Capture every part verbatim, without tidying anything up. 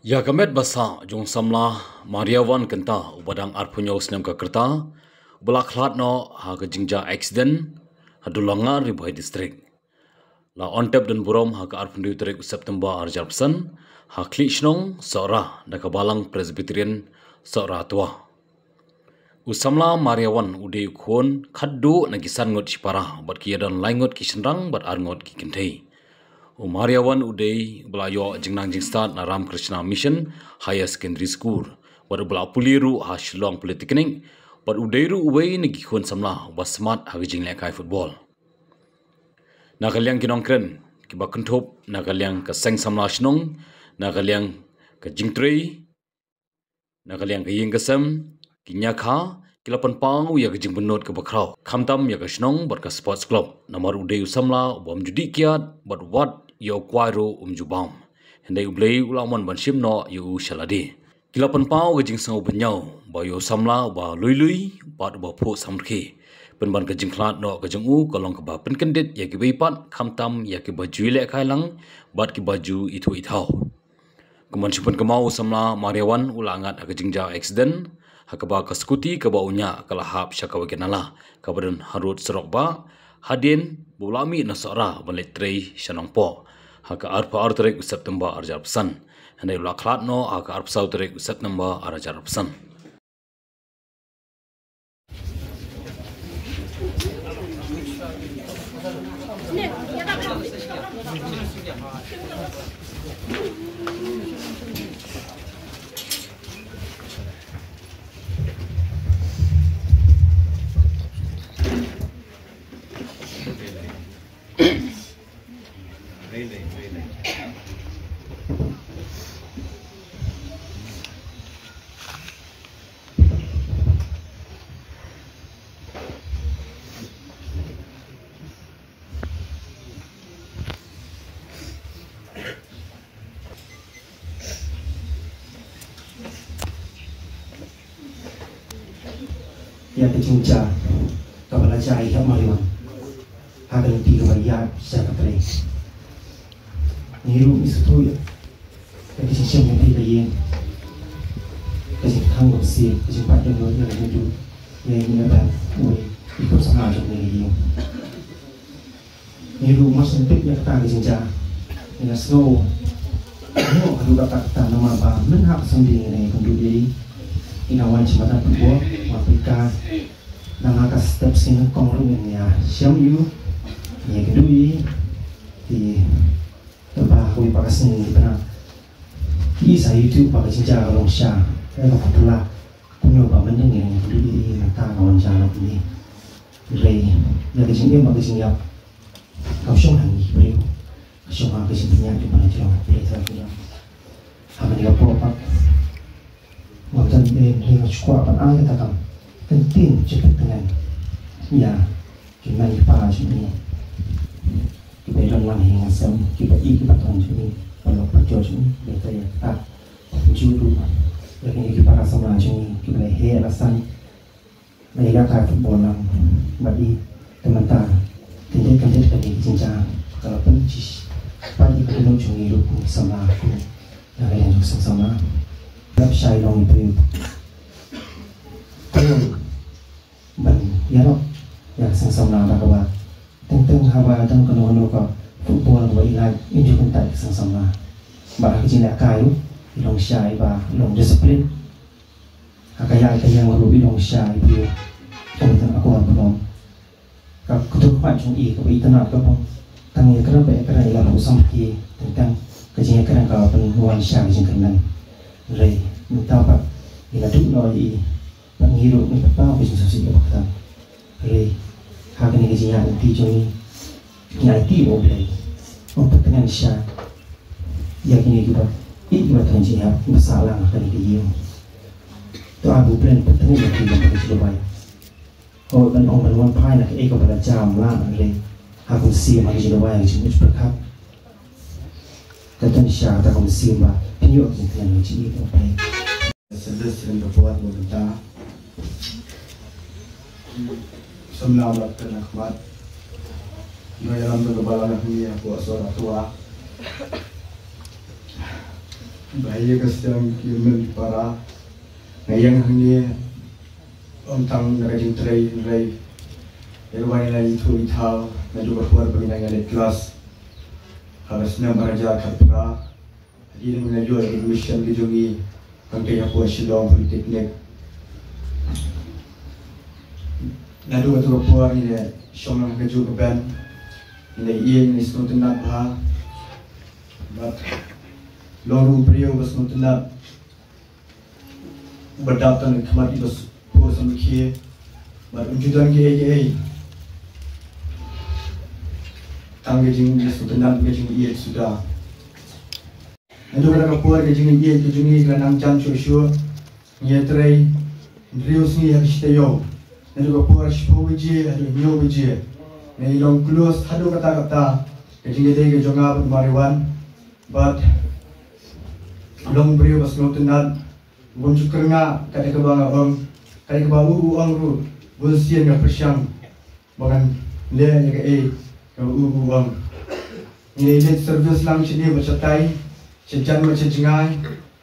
Ïa ka met ba sah jong u samla Mariawan Kynta, uba dang arphew hynñiew snem ka rta, uba la khlad noh ha ka jingjia accident ha Dulongar, Ri Bhoi District, la ong tep don burom ha ka arphew hynriew tarik u September arhajar arphew san ha Khlieh Shnong, Sohra, da ka Balang Presbyterian Sohra Twa. U samla Mariawan u dei u khun khatduh na ki san ngut shipara, bad ki ïadon lai ngut ki shynrang bad ar ngut ki kynthei. U Mariawan u dei uba la ïoh jingnang jingstad na Ramakrishna Mission Higher Secondary School, bad uba la pule ruh ha Shillong Polytechnic, bad u dei ruh uwei na ki khun samla uba smat ha ka jinglehkai football. Na ka liang ki nongkren kiba kynthup na ka liang ka seng samla shnong, na ka liang ka jingtrei, na ka liang ka ïing ka sem, ki ñiakha ki la pynpaw ïa ka jingbynnud kaba khraw, khamtam ïa ka shnong bad ka sports club. Namar u dei u samla ubym ju dih kiad, bad wat ïa u kwai ruh um ju bam. Hynrei U Blei u la mon ban shim noh ïa u sha lade. Ki la pynpaw ka jingsngew bynñiaw ba ïa u samla uba lui lui bad uba phuh samrkhie, pynban ka jingkhlad noh ka jong u ka long kaba pynkyndit ïa kiba ïeit, khamtam ïa kiba ju ïalehkai lang bad kiba ju ithuh ithaw. Kumban shu pynkynmaw, u samla Mariawan u la ngat ha ka jingjia accident, ha kaba ka skuti kaba u ñiah ka la hap sha kawei ka nala kaba don harud surok bah, hadien ba u la mih na Sohra ban leit trei sha Nongpoh ha ka arphew ar tarik u September arhajar arphew san. Hynrei u la khlad noh ha ka arphew saw tarik u September arhajar arphew san. Ïa ka jingjia kaba la jia ïa u Mariawan ha ka lynti kaba ïaid sha ka trei. Ngi ruh ngi sngewthuh ïa ka jingshem lynti ka ïing, ka jingkhang ka bsih, ka jingpait ka jingduh ïa ka jingduh ïa ine i ba uwei i khun samla jong kane ka ïing. Ngi ruh mar shu tip ïa kata ka jingjia, ngi la sngew ïa kata ka kata namar ba mynha ka sandei ngi la ïakynduh ïa i, i la wan sha madan football, wan peit kai. Nang ha ka step sngi nyngkong ruh ngi ïashem ïa u, ngi ïakynduh ïa i. Te ba kawei pat ka sngi ngi pynah ïa i sha YouTube ba ka jingjia ka long shisha. Ïa ka phylla kumno ba mynta ngi ïakynduh ïa i, mynta ka wan sha la kumne. Hynrei ïa ka jingim bad ka jingïap kam shong ha ngi ki briew, ka shong ha ka jingpynïaid jong ka jong ka pyrthei ka jong. Ha kane ka por pat ngam don ei ei, nga shu kwah ban ai kata ka kyntien jingpyntngen ïa ki mei ki pa jong ngi, kiba don lang ha ïing ha sem, kiba ïeit kiba ton jong ngi, paralok parajor jong ngi, kiba ïeit ïa kata ka pynjur ruh ïa kine ki para samla jong ngi kiba la heh la san, la ïalehkai football lang bad i. Te mynta kyndit kyndit kane ka jingjia ka la pynjur pat ïa ka dohnud jong ngi ruh kum ki samla, kum na ka liang jong ka seng samla. Dap shai long i briew ban ïarap ïa ka seng samla da kaba teng teng haba don kano kano ka football kaba i lait, in ju kyntait ka seng samla. Bad ha ka jinglehkai ruh i long shisha iba long discipline. Ha ka ïaid ka ïeng ruh i long shisha i briew. Ka bynta ka kor ka bom. Ka kyntur khmat jong i kaba itynnad ka bom. Tang ïakren ba ïakren i la phuh samrkhie, teng teng ka jingïakren ka pynwan sha ka jingkyrmen. Hynrei mynta pat i la duh noh ïa i, bad ngi ruh ngi pynpaw ka jingsngewsih kaba kyrpang. Hynrei ha kane ka jingïaid lynti jong ngi, ngi aiti ba U Blei un pyntngen shisha ïa kine kiba ïeit kiba ton jingïap kiba sah lang ha kane ka ïing. To ai ba U Blei un pyntngen ïa ki ban pynduwai. Hooid, ban ong ban wan phai na kaei kaba la jia ym lah, hynrei ha ka mynsiem, ha ka jingduwai, ha ka jingmut jingpyrkhat, ka don shisha kata ka mynsiem ba phin ïoh ka jingkmen, ka jingïeit na U Blei. Syrdes syrem ka por ba mynta. Samla ba kyrna khmat. Nongïalam jong ka balang na hangne hapoh Sohra Twa. Ba ïa ka sdang ki hynmen ki para. Nga ïeng hangne ym tang na ka jingtrei hynrei ïa ka ba ngi la ïathuh ïathaw naduh ka por ba ngi dang ïaleit klas ha ka snem ar hajar khatphra. Hadien ba ngi la ïoh ïa ka admission ka jong ngi hangtei hapoh Shillong Polytechnic. Naduh kato ka por ngi la shong lang ha kajuh ka bench, ngi la ïeng, ngi la sngewtynnat bha. Bad long ruh u briew uba sngewtynnat, uba dap tang ha khmat iba sngewthuh samrkhie. Bad um ju don kiei kiei, tang ka jingïasngewtynnat, ka jingïeit suda. Naduh kata ka por ka jingïeit ka jong ngi ka la nang jan shuh shuh. Ngi ïatrei hynriew sngi ha ka shi taïew. Naduh ka por shiphew baje haduh hynñiew baje. Ngi long close haduh katta katta. Ka jingïadei ka jong nga bad u Mariwan. Bad long briew ba sngewtynnat, bym ju kyrngah, kat kaba nga ong, kat kaba u u ong ruh, bun sien nga pyrshang ba ngan leh ïa kaei kaba u u ong. Ngi leit service lang shane bad shatai, shajan bad shajngai,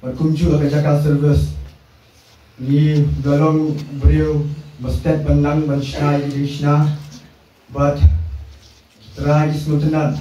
bad kumjuh ha ka jaka service. Ngi la long briew ba stet ban nang ban shna ïa ka jingshna. Bad Trai ki sngewtynnat.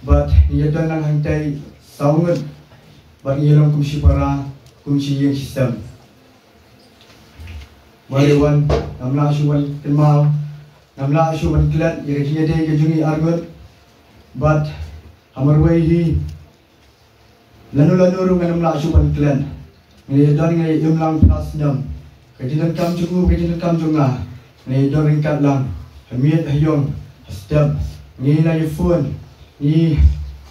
Bad ngi ïa don lang hangtei saw ngut. Bad ngi ïa long kum shi para, kum shi ïing shi sem. Mariwan, ngam lah shuh ban kynmaw, ngam lah shuh ban klet ïa ka jingïadei ka jong ngi ar ngut. Bad ha marwei hi, lano lano ruh ngan ym lah shuh ban klet. Ngi la ïa don, ngi la ïa im lang phra snem. Ka jingdonkam jong u, ka jingdonkam jong nga. Ngi la ïa don ryngkat lang ha miet, ha ïong, ha step. Ngi la ïa phone. Ngi,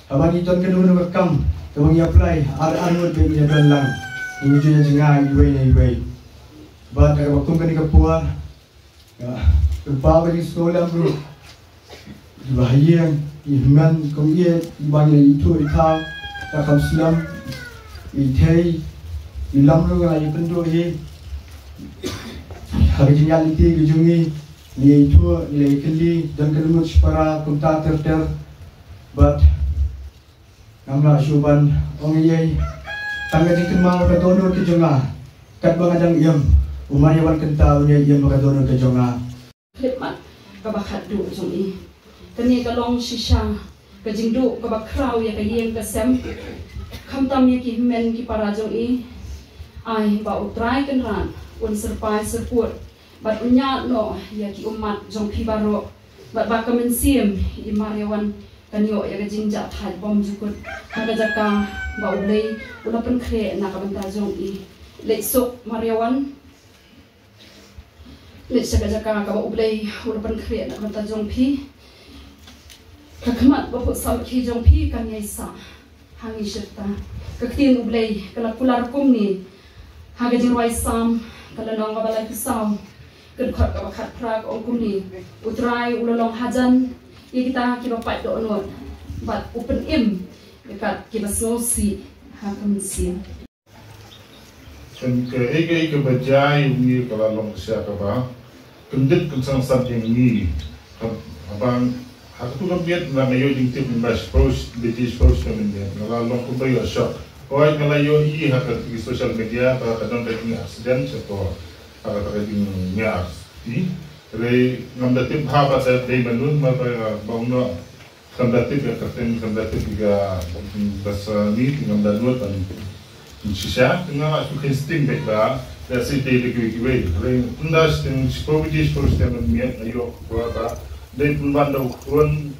haba ngi don kano kano ka kam kaba ngi apply, ar ar ngut bad ngi la don lang. Ngi ju ïa jngai iwei na iwei. Bad ha kaba kum kane ka por, Ïa, lyngba ka jingsngewlem ruh, kiba ha ïing, i hynmen kum ïeit, kiba ngi la ïathuh ïathaw, ka kham slem, i thei, i lam ruh nga la ïakynduh hi. Ha ka jingïaid lynti ka jong ngi, ngi la ïathuh, ngi la ïakylli, don ka lyngngoh shipara, kumta ter ter. Bad Ngam lah shuh ban ong ei ei. Tang ka jingkynmaw ka dohnud ka jong nga. Katba nga dang im, u Mariwan kynta un ïai im ka dohnud ka jong nga. Khyllipmat kaba khatduh jong i. Kane ka long shisha ka jingduh kaba khraw ïa ka ïing ka sem, khamtam ïa ki hynmen ki para jong i. Ai ba U Trai Kynrad un syrpai syrkut bad un ñiad noh ïa ki ummat jong phi baroh. Bad ba ka mynsiem i Mariwan kan ïoh ïa ka jingjahthait bymjukut ha ka jaka ba U Blei u la pynkhreh na ka bynta jong i. Leit suk Mariwan, leit sha ka jaka kaba U Blei u la pynkhreh na ka bynta jong phi. Ka khmat ba phuh samrkhie jong phi kan ïai sah ha ngi shirta. Ka ktien U Blei ka la kular kumne ha ka jingrwai Salm ka lynnong kaba laiphew saw, ka dkhot kaba khatphra, ka ong kumne: U Trai u la long hajan ïa kita kiba pait dohnud, bad u pynim ïa kat kiba sngewsih ha ka mynsiem. Kan kaei kaei kaba jia ïa ngi ka la long shisha kaba kyndit kynsang san ïa ngi. Haba ha katu ka miet nga la ïoh jingtip mynba shiphew baje, shiphew snem mynmiet, nga la long kumba ïoh shock. Hooid, nga la ïohi ha ka social media ba ka don ka jing accident shapoh ha kata ka jingïaid. Hynrei ngam da tip bha ba dei mano, namar ba ong noh, kam da tip ïa ka kyrteng, kam da tip ïa ka basa ni, te ngam da nud ban shisha. Te nga la shu kheiñ sting beit ba lehse dei da kiwei kiwei. Hynrei ynda shiteng, shiphew baje, shiphew snem mynmiet, nga ïoh khubor ba dei pynban da u khun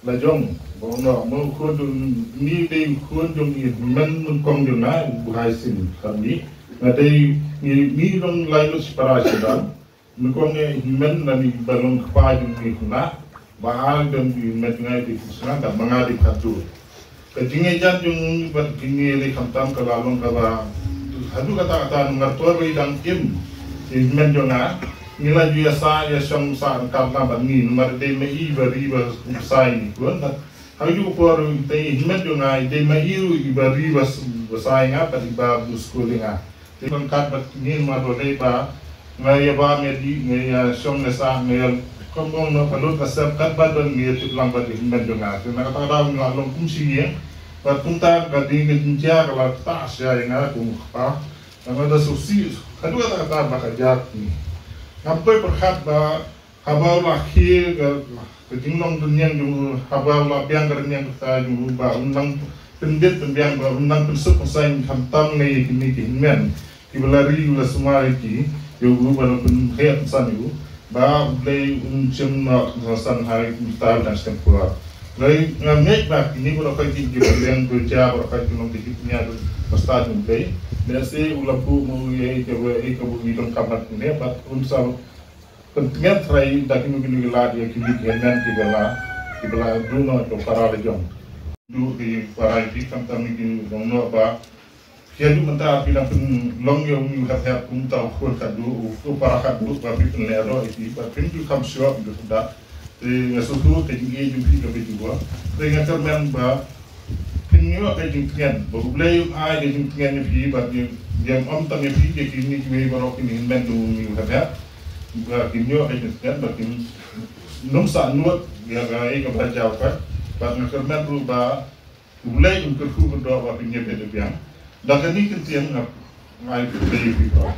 la jong, ba ong noh, ma u khun jong ngi dei u khun jong i hynmen nyngkong jong nga, u Bhai Sing, khamni. Nga dei, ngi, ngi long lai lut shipara shidan. Nyngkong i hynmen lane i ba long kpa jong ngi khynnah, ba ar don i hynmen jong nga i dei Krisna, da ma nga dei Khadduh. Ka jingïajan jong ngi bad kine lei khamtam ka la long kaba haduh katta katta, namar to ba i dang im i hynmen jong nga, ngi la ju ïa sah ïa shong sah ryngkat lang bad ngi, namar dei ma i ba ri ba sai ngi khun. Ha kajuh ka por te i hynmen jong nga i dei ma i ruh i ba ri ba s-, ba sai nga bad i ba buh skul ïa nga. Te ryngkat bad ngi, namar balei ba nga ïa bam ïa dih, nga ïa shong ïa sah, nga ïa, kum ong noh, ka lut ka sem, katba don ngi ïa tip lang bad i hynmen jong nga. Te na kata ka daw ngi la long kum shi ïing. Bad kumta ka dei ka jingjia ka la ktah sha ïa nga kum u kpa. Nga da sngewsih haduh katta katta ba ka jia kumne. Ngam poi pyrkhat ba haba u la khie ka, ka jinglong rynïeng jong u, haba u la biang ka rynïeng kata jong u ba un nang pynbit pynbiang, ba un nang pynsuk pynsaiñ khamtam ne ïa kine ki hynmen kiba la ri la sumar ïa ki, ïa u ba la pynheh pynsan ïa u, ba U Blei un shim noh ka san ha ita ba dang sdang pura. Hynrei nga ngeit ba kine baroh kawei ki, kiba liang ba jia baroh kawei ki long ki, ki pynïar ba stad U Blei. Lehse u la buh mo ïa ïa kaba ïa kaba ngi donkam hangne bad un sa pyntngen trai da kino kino ki lad ïa kine ki hynmen kiba la, kiba la duh noh ïa ka para la jong. Duh ki para ïa phi khamtam ïa ki long noh ba Ïa, haduh mynta phi dang pynlong ïa u Miu Hep Hep kum uta u khun khatduh, u para khatduh ba phi pynlehroh ïa phi, ba phim ju kham shuh, phim ju khyndai. Te nga sngewthuh ka jingïeit jong phi kaba ju ba. Te nga kyrmen ba phin ïoh ka jingtngen, ba U Blei un ai ka jingtngen ïa phi, ba ïa, ïa ym tang ïa phi, ïa kine kiwei baroh kine hynmen jong u Miu Hep Hep. Ba kin ïoh ka jingtngen, ba kin nym sah nud ïa kaei kaba jia pat. Ba nga kyrmen ruh ba U Blei un kyrkhu kyrdoh ba phin ïa beh biang. Da kane ka ktien nga ai khublei ïa phi baroh.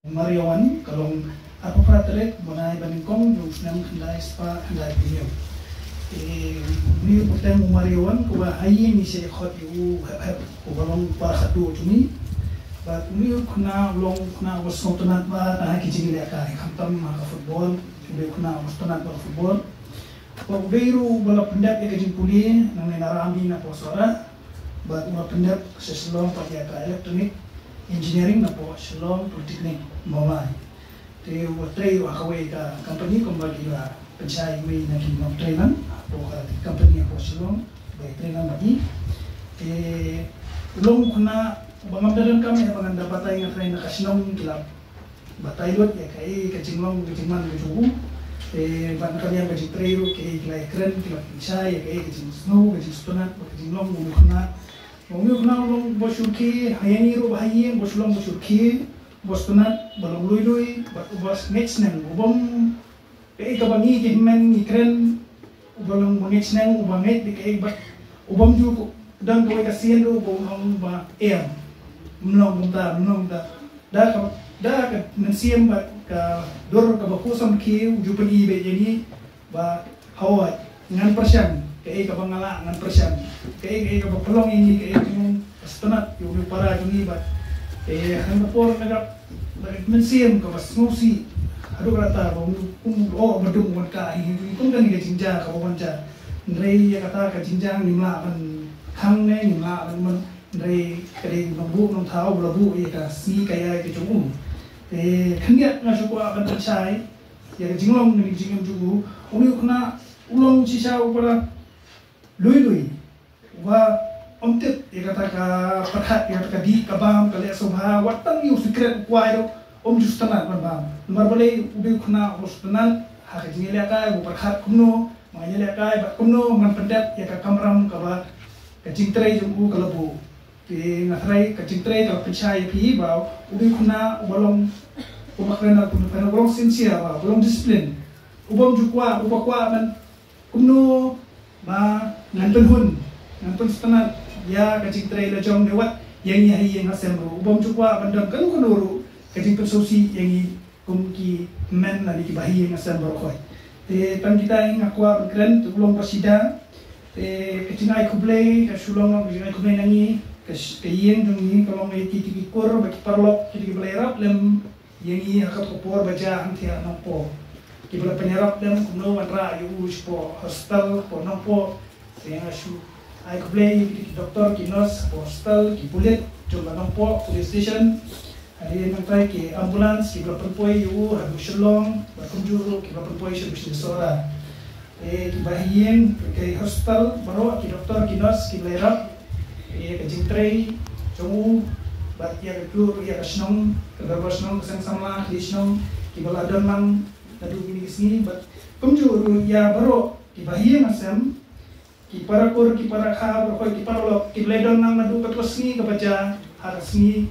Mariawan ka long arphew phra tarik bnai ba nyngkong jong u snem khyndai spah khyndai phew hynñiew. Te une u kyrteng u Mariawan ka ba ha ïing ngi sa ïa khot ïa u Hep Hep, u ba long para khatduh jong ngi. Bad une u khynnah u long u khynnah u ba sngewtynnat bha ha ki jingïalehkai, khamtam ha ka football, une u khynnah u ba sngewtynnat bha ha ka football. Bad u dei ruh uba la pyndep ïa ka jingpule nangne na Rami napoh Sohra. Bad u la pyndep sha Shillong pat ïa ka Electronic Engineering napoh Shillong Polytechnic, Mawlai. Te u la trei ruh ha kawei ka company kumba ki la pynshai iwei na ki nongtrei lang hapoh ka company hapoh Shillong, ba trei lang bad ngi. Te u long u khynnah uba ngam da donkam ïa ba ngan da batai, nga trai na ka shnong ki la batai lut ïa kaei ka jinglong ka jingman ka jong u. Te bad na ka liang ka jingtrei ruh kaei ki la ïakren, ki la pynshai ïa kaei ka jingsngew, ka jingsngewtynnat bad ka jinglong u khynnah. Une u khynnah u long uba shyrkhei ha ïing ruh, ba ha ïing uba shu long uba shyrkhei, uba sngewtynnat, uba long lui lui bad uba ngeit sneng, u bym kaei kaba ngi ki hynmen ngi kren, uba long uba ngeit sneng, uba ngeit da kaei bad u bym ju don kawei ka sien ruh ba u long ba em. Ym long kumta, ym long kumta. Da ka, da ka mynsiem bad ka dur kaba khuid samrkhie u ju pyni beit ïa ngi ba hooid ngan pyrshang, kaei kaba nga lah ngan pyrshang. Kaei, kaei kaba pynlong ïa ngi, kaei ka jingmut, ka sngewtynnat ïa une u para jong ngi bad, eh, ha kane ka por na ka, na ka mynsiem kaba sngewsih haduh katta ba u, um, oh, ba dum wan ka hi hi kum kane ka jingjia kaba wan jia. Hynrei ïa kata ka jingjia ngim lah ban khang ne ngim lah ban mon, hynrei ka dei u nongbuh nongthaw ba la buh ïa ka sngi ka ïai ka jong u. Te khyndiat nga shu kwah ban pynshai ïa ka jinglong ne ka jingim jong u. Une u khynnah u long shisha u para lui lui. Uba ym tip ïa kata ka pyrkhat, ïa kata ka dih ka bam, ka leh sngewbha, wat tang ïa u sikret u kwai ruh um ju sngewtynnat ban bam. Namar balei? U dei u khynnah uba sngewtynnat ha ka jingïalehkai, u pyrkhat kumno ma ngan ïalehkai bad kumno ma ngan pyndep ïa ka kamram kaba ka jingtrei jong u ka la buh. Te nga trai ka jingtrei ka la pynshai ïa phi ba u dei u khynnah uba long, uba kren, uba long sincere, uba long discipline. U bym ju kwah, uba kwah ban kumno ma ngan pynhun, ngan pynsngewtynnat ïa ka jingtrei la jong ne wat ïa ngi ha ïing ha sem ruh. U bym ju kwah ban don kano kano ruh ka jingpynsngewsih ïa ngi kum ki hynmen lane kiba ha ïing ha sem baroh khoit. Te tang kita hi nga kwah ban kren, te u long ba shida. Te ka jingai khublei ka shu long ka jingai khublei na ngi, ka sh-, ka ïing jong ngi ka long ïa ki, ki kur bad ki paralok, ki, kiba la ïarap lem ïa ngi ha kata ka por ba jia hangtei ha Nongpoh. Kiba la pynïarap lem kumno wanrah ïa u shapoh hospital hapoh Nongpoh. Te nga shu ai khublei ïa ki doktor, ki nurse hapoh hospital, ki pulit jong ka Nongpoh Police Station. Hadien nangta ki ambulance kiba la pynpoi ïa u haduh Shillong, bad kumjuh ruh kiba la pynpoi sha Bishni Sohra. Te kiba ha ïing, ki hospital baroh, ki doktor, ki nurse kiba la ïarap ïa ka jingtrei jong u, bad ïa kajuh ruh ïa ka shnong, ka dorbar shnong, ka seng samla, ka shnong, kiba la don lang naduh kine ki sngi, bad kumjuh ruh ïa baroh kiba ha ïing ha sem, ki para kur, ki para kha baroh khoit, ki paralok kiba la don lang naduh kato ka sngi kaba jia ha ka sngi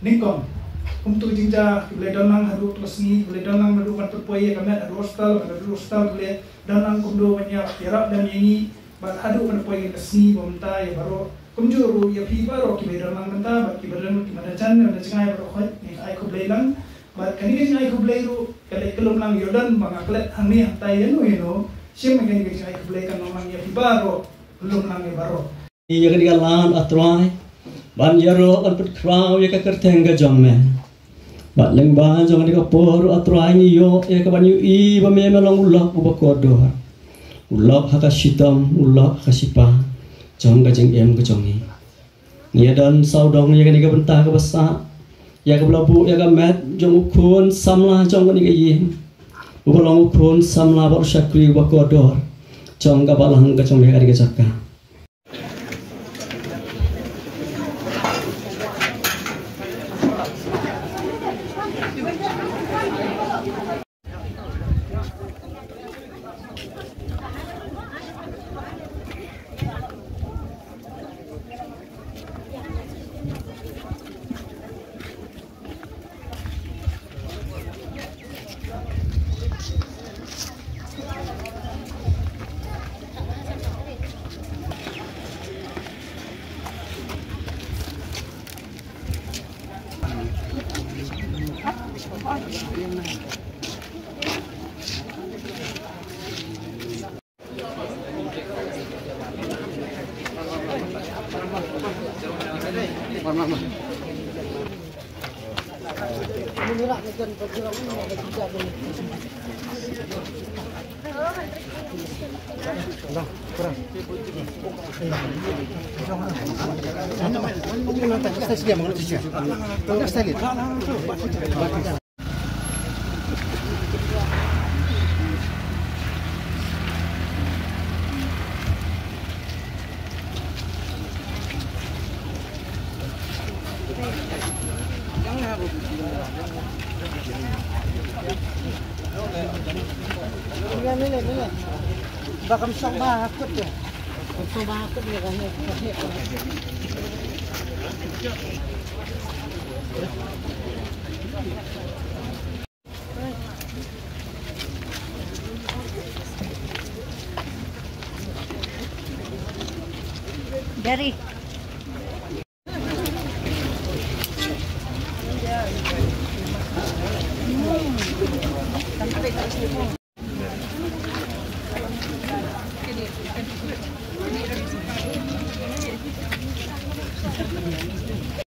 nyngkong. Kumto jingjia kiba la don lang haduh kato ka sngi, kiba la don lang naduh ban pynpoi ïa ka met haduh hospital, bad naduh hospital kiba la don lang kumno ban ïa, ïarap lem ïa ngi, bad haduh ban poi ïa ka sngi ba mynta ïa baroh Kumjuh ruh ïa phi baroh kiba ïadon lang mynta bad kiba don, kiba don jan, don jngai baroh khoit, ngi ai khublei lang. Bad kane ka jingai khublei ruh ka leit ka lum lang ïoh don ba nga klet hangne hangtai ïano ïano. Shim ïa kane ka jingai khublei kan long lang ïa phi baroh, lum lang ïa baroh. Ïa kane ka lad, A Trai, ban ïaroh ban pynkhraw ïa ka kyrteng ka jong me. Bad lyngba jong kane ka por, A Trai, ngi ïoh ïa ka ban ïohi ba me, me long u lok uba kordor, u lok ha ka shitom, u lok ha ka shipa jong ka jingim ka jong ngi. Ngi ïa don sawdong ïa kane ka bynta kaba sah, ïa kaba la buh ïa ka met jong u khun samla jong kane ka ïing, uba long u khun samla bad u shakri uba kordor jong ka balang ka jong me ha kane ka jaka. Ba kam shong ba hakut de. Kam shong ba hakut de, ka heh, ka heh. Jerry.